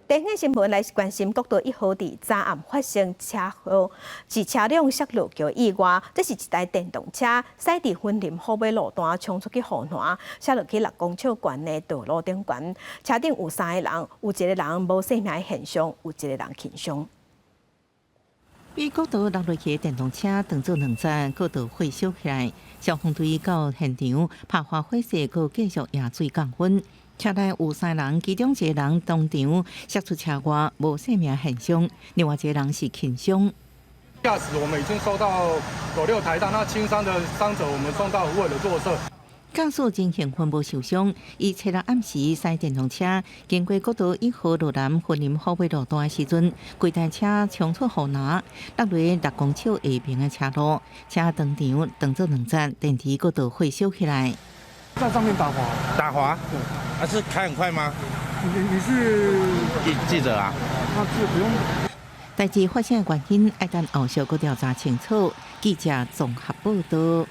電視新聞來關心國道1號佇昨暗發生車禍，是車輛摔落橋意外。這是一台電動車駛佇雲林虎尾路段衝出去護欄，摔落去6公尺懸的道路頂懸。車頂有三個人，有一個人無性命現象，有一個人輕傷。被國道落落去的電動車當做兩節，國道火燒起來，消防隊到現場拍花火勢，閣繼續壓水降溫。車內有三人，其中一個人當場摔出車外，無性命現象；另外一個人是輕傷。駕駛我們已經收到九六台大，那輕傷的傷者我們送到虎尾的若瑟。駕駛真興奮無受傷，伊初六暗時駛電動車經過國道1號羅南雲林虎尾路段的時陣，規台車衝出護欄，落佇6公尺下爿的車路，車當場當做兩節，電池閣著火燒起來。在上面打滑，打滑，還是開很快嗎？你是記者啊？那這不用。代誌發生的原因，愛等後續閣調查清楚。記者綜合報道。